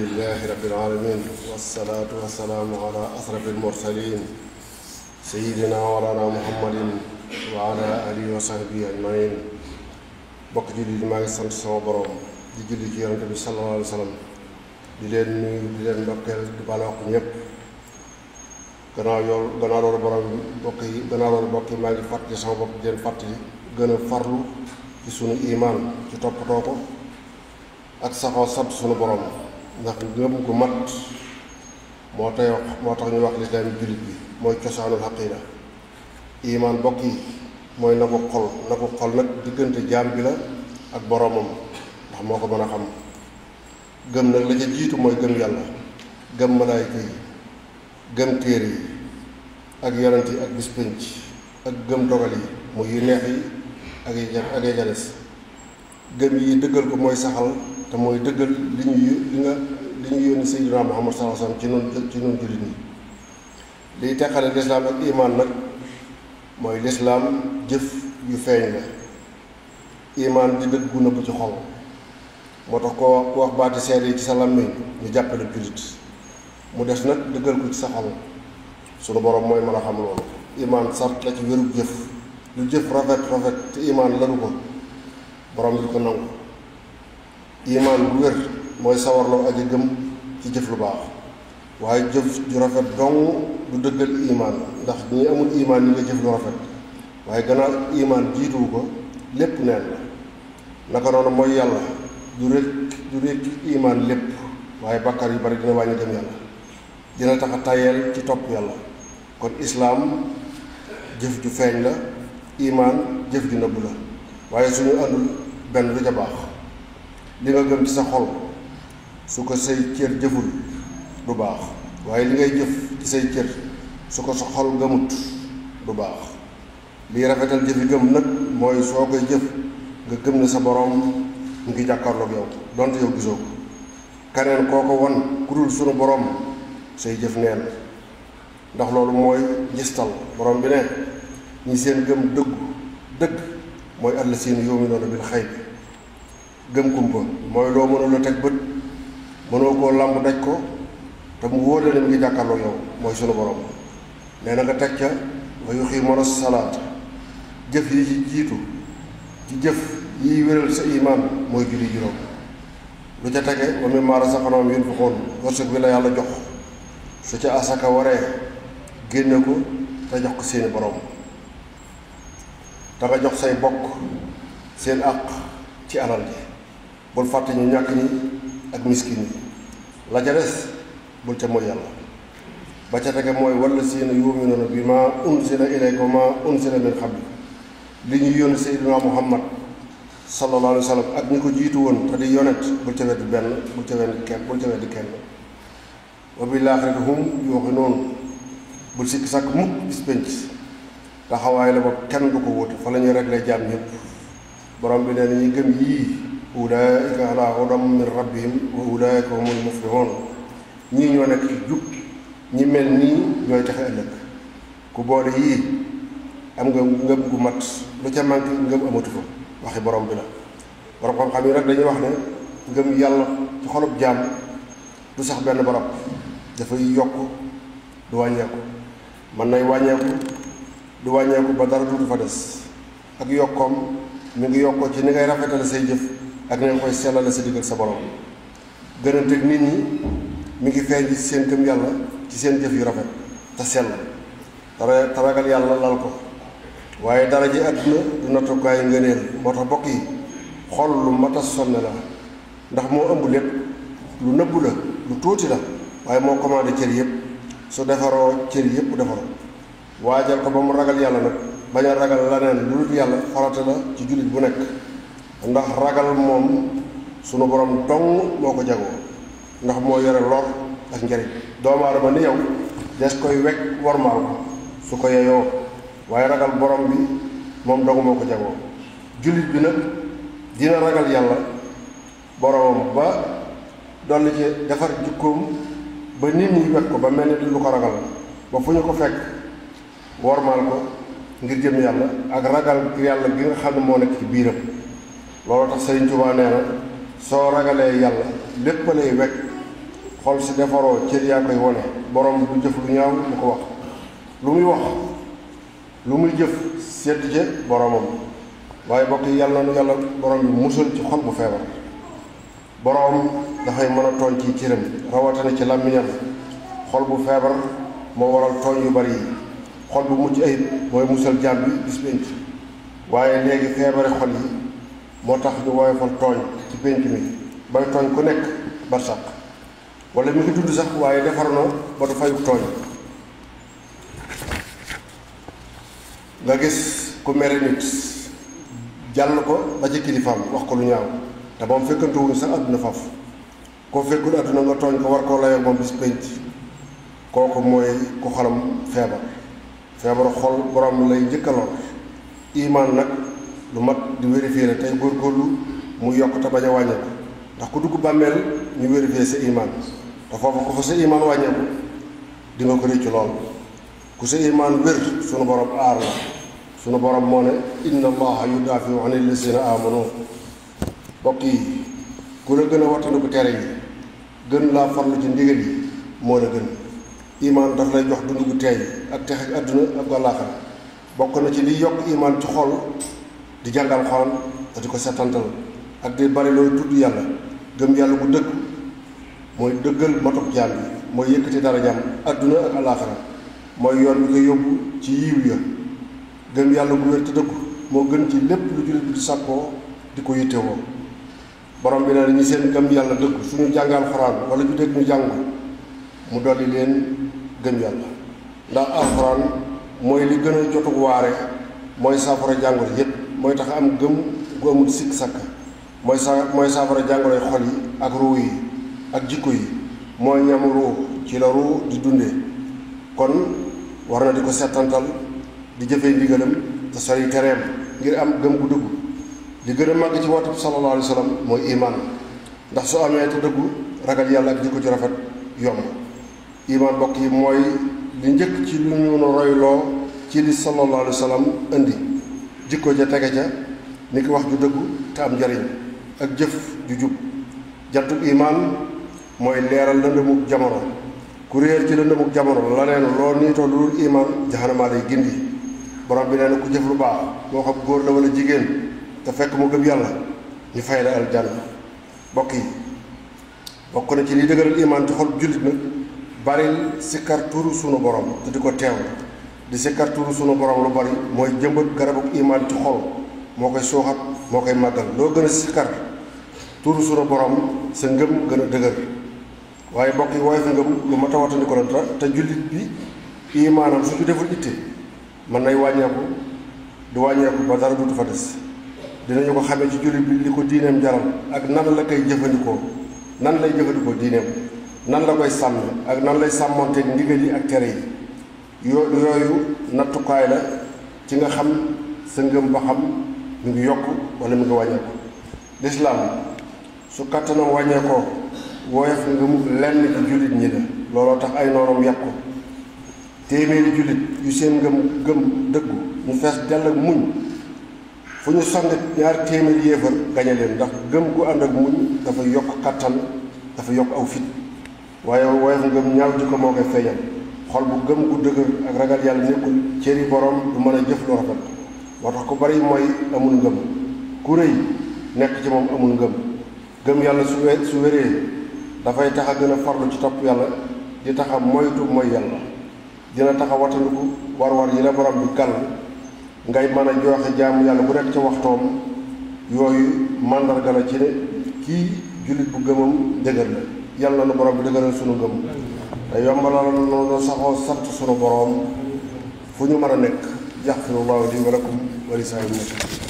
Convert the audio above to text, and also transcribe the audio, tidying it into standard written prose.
alhamdulillahi rabbil alamin wassalaatu wassalaamu ala asrafil mursalin sayyidina wa lana muhammadin wa ala alihi wa sahbihi ajmain. bokk julli di maa ngi sant sama borom di julli ci yonent bi sallallahu alayhi wa sallam di leen nuyu di leen ndokkeel di baal wax ñëpp. gannaaw loolu borom bokk yi maa ngi fàttali sama bopp di leen fàttali gën a farlu ci sunu imaan ci toppatoo ko ak saxoo sant sunu borom ndax ngëm gu mat moo tax ñu wax lislaam jullit bi mooy cosaanul xaqiida. imaan bokk yi mooy na ko xol nag diggante jaam bi la ak boromam ndax moo ko mën a xam. gëm nag la ca jiitu mooy gëm yàlla, gëm malaayka yi, gëm téere yi ak yonent yi ak bis pénc ak gëm dogal yi muy yu neex yi ak yi jales. gëm yi dëggal ko mooy saxal te mooy dëggal li ñu yónni Seydina Muhammad sallallahu alayhi wasallam ci noonu jullit ñi. liy teqale lislaam ak imaan nag mooy lislaam jëf yu feeñ la, imaan di dëgg gu nëbb ci xol. moo tax ku wax baati seede yi ci sa làmmiñ ñu jàppale jullit, mu des nag dëggal ko ci sa xol. sunu borom mooy mën a xam loolu. imaan sart la ci wérug jëf. lu jëf rafet te imaan lanu ko borom bi ko nangu. imaan bu wér mooy sawarloo aji gëm ci jëf lu baax, waaye jëf ju rafet dong du dëggal imaan, ndax ñi amul imaan ñi nga jëf lu rafet waaye gannaaw imaan jiituwu ko lépp neen la. naka noonu mooy yàlla du rekk imaan lépp, waaye bàkkaar yu bari dina wàññi gëm yàlla, dina tax a tayeel ci topp yàlla. kon islaam jëf ju feeñ la, imaan jëf ju nëbb la, waaye suñu àndul benn du ca baax. li nga gëm ci sa xol su ko say cër jëful du baax, waaye li ngay jëf ci say cër su ko sa xol gëmut du baax. liy rafetal jëfi gëm nag mooy soo koy jëf nga gëm ne sa borom mu ngi jàkkaarloog yow donte yow gisoo ko. keneen koo ko won ku dul sunu borom say jëf neen, ndax loolu mooy njistal. borom bi ne ñi seen gëm dëgg mooy allasiina yu'minuuna bil xayb. gëm kumpa mooy loo mënula teg bët, mënoo koo làmb daj ko te mu wóor la ne mu ngi jàkkaarloog yow mooy sunu borom. nee na nga teg ca wa yuqiimuuna salaata. jëf yi ci jiitu ci jëf yiy wéral sa imaan mooy julli juróom. lu ca tege wa mimmaa razaqnaahum yunfiquun. wërsëg bi la yàlla jox su ca asaka waree génne ko te jox ko seeni borom, te nga jox say bokk seen àq ci alal ji. bul fàtte ñu ñàkk ñi ak miskin yi. la ca des bul ca mooy yàlla. ba ca tege mooy wallasiina yu'minuuna bimaa unzila ilayka wa maa unzila min qablika. li ñu yónni Seydina Muhammad sallallahu alayhi wa sallam ak ñi ko jiitu woon te di yonent bul ca weddi benn, bul ca weddi kenn. wa bil aaxirati hum yuuqinuun. bul sikki sàkk mukk bis penc taxawaay la ba kenn du ko wóote, fa la ñuy réglé jaam ñëpp. borom bi nee na ñi gëm yii ulaa'ika alaa hudan min rabbihim wa ulaa'ika humul muflihuun. ñii ñoo nekk ci jub, ñi mel nii ñooy taxe ëllëg. ku boole yii am nga ngëm gu mat, lu ca manqué ngëm amatu fa. waxi borom bi la. borom xam-xam yi nag dañuy wax ne ngëm yàlla ci xolub jaam du sax benn barab, dafay yokk du wàññeeku. mën nay wàññeeku du wàññeeku ba dara du fa des. ak yokkoom mi ngi yokkoo ci ni ngay rafetale say jëf ak ni nga koy sellale sa digg ak sa borom. gënanteeg nit ñi mi ngi feeñ ci seen gëm yàlla ci seen jëf yu rafet te sell te ragal yàlla lal ko. waaye dara ji àdduna du nattukaay ngëneel. moo tax bokk yi xol lu mat a sonne la, ndax moo ëmb lépp. lu nëbbu la, lu tuuti la, waaye moo commandé cër yëpp. su defaroo cër yëpp defaroo. waajal ko ba mu ragal yàlla nag, bañ a ragal leneen lu dul yàlla farata la ci jullit bu nekk. ndax ragal moom sunu borom dong moo ko jagoo, ndax moo yore lor ak njariñ. doomu aadama ni yow des koy wekk wormaal ko su ko yeyoo, waaye ragal borom bi moom dong moo ko jagoo. jullit bi nag dina ragal yàlla boromam ba dolli ci defar jikkoom ba nit ñi wekk ko ba mel ni lu ko ragal, ba fu ñu ko fekk wormaal ko ngir jëm yàlla ak ragal yàlla gi nga xam ne moo nekk ci biiram. loolu tax Sëriñ Tuubaa nee na soo ragalee yàlla lépp lay wekk xol si defaroo cër yaa koy wone borom du jëf lu ñaaw lu ko wax lu muy wax lu muy jëf sedd ca boromam waaye bokk yi yàlla na yàlla borom bi musal ci xol bu feebar borom dafay mën a tooñ ci cëram rawatina ci làmmiñam xol bu feebar moo waral tooñ yu bari yi xol bu mucc ayib mooy musal jaam bi bis pénc waaye léegi feebari xol yi moo tax ñu woyofal tooñ ci pénc mi bay tooñ ku nekk barsàq wala mi ngi dund sax waaye defar na ba du fayub tooñ nga gis ku mere nit jàll ko ba ci kilifaam wax ko lu ñaaw te moom fekkantewuñu sax àdduna faf koo fekkul àdduna nga tooñ ko war koo layoo moom bis pénc kooku mooy ku xolam feebaru xol borom lay njëkkaloon imaan nag lu mat di vérifier la tey góorgóorlu mu yokk te bañ a wàññeeku ndax ku dugg bàmmeel ñu vérifier sa imaan te foofu ku fa sa imaan wàññeeku di nga ko réccu lool ku sa imaan wér sunu borom aar la sunu borom moo ne inna allaha yudaafiu an allasina amanu bokk yi ku la gën a wattandiku tere yi gën laa farlu ci ndigal yi moo la gën imaan daf lay jox dund gu teey ak texe ak àdduna ak àllaaxira bokk na ci liy yokk imaan ci xol di jàngal xolam te di ko setantal ak di bari looy tudd yàlla gëm yàlla bu dëgg mooy dëggal matub jaam bi mooy yëkkati darajaam àdduna ak àllaaxira mooy yoon bi ko yóbbu ci yiw ya gëm yàlla bu wér te dëggu moo gën ci lépp lu jullit bi di sàkkoo di ko yittewoo borom bi nee na ñi seen gëm yàlla dëgg suñu jàngal alxuraan wala ñu dégg ñu jàng mu dolli leen gëm yàlla ndax alxuraan mooy li gën a jotu waare mooy saafara jàngoro yépp mooy tax am gëm gu amul sikk sakk mooy saafara jàngoroy xol yi ak ruu yi ak jikko yi mooy ñam ruu ci la ruu di dundee kon war na di ko settantal di jëfee ndigalam te sori tereem ngir am gëm gu dëggu li gën a màgg ci woote bi sallallahu alayhi wa sallam mooy iman ndax su amee te dëggu ragal yàlla ak jikko ci rafet yomb iman bokk yi mooy li njëkk ci lu ñu royloo ci li sallallahu alayhi wa sallam indi jikko ja tege ca ni ki wax ju dëggu te am njariñ ak jëf ju jub jantub iman mooy leeral lëndëmuk jamono ku réer ci lëndëmuk jamono la neen loo niitoo lu dul iman jaxanamaa lay gindi borom bi nee na ku jëf lu baax moo xam góor la wala jigéen te fekk mu gëm yàlla ñu fay la aljanna bokk yi bokk na ci liy dëgëral iman ci xol jullit nag baril sikkar turu sunu borom te di ko teew di sikkar turu sunu borom lu bari mooy jëmbat garabu iman ci xol moo koy suuxat moo koy màggal loo gën a sikkar turu sunu borom sa ngëm gën a dëgër waaye bokk yi waaye fi ngëm lu mat a watandi ko la te jullit bi imaanam su ñu deful itte mën nay wàññeeku di wàññeeku ba dara dutu fa des dinañu ko xamee ci jullit bi li ko diineem jaral ak nan la koy jëfandikoo nan lay jëfandikoo diineem nan la koy sàmm ak nan lay sàmmonteeg ndigal yi ak tere yi yooyu nattukaay la ci nga xam sa ngëm ba xam mu ngi yokk wala mu ngi wàññeeku lislaam su kattanam wàññeekoo woyof ngëm lenn ci jullit ñi la looloo tax ay noonam yàqu téeméeri jullit yu seen gëm dëggu ñu fees dell ak muñ fu ñu song ñaar téeméeri yéefar gañe leen ndax gëm gu ànd ak muñ dafa yokk kattan dafa yokk aw fit waaye woyof ngëm ñaaw jikko moo koy feeñal xol bu gëm gu dëgër ak ragal yàlla nekkul cëri borom du mën a jëf lu rafet moo tax ku bari mooy amul ngëm ku rëy nekk ci moom amul ngëm gëm yàlla su wéree dafay tax a gën a farlu ci topp yàlla di tax a moytu mooy yàlla dina tax a watandiku war-war yi la borom bi gàll ngay mën a joxe jaamu yàlla bu nekk ca waxtoom yooyu màndarga la ci ne kii jullit bu gëmam dëgër la yàlla na borom bi dëgëral sunu gëm te yombalal noonu saxoo sant sunu borom fu ñu mën a nekk yaxfirullahu li wa lakum wa li saa'iril muslimiin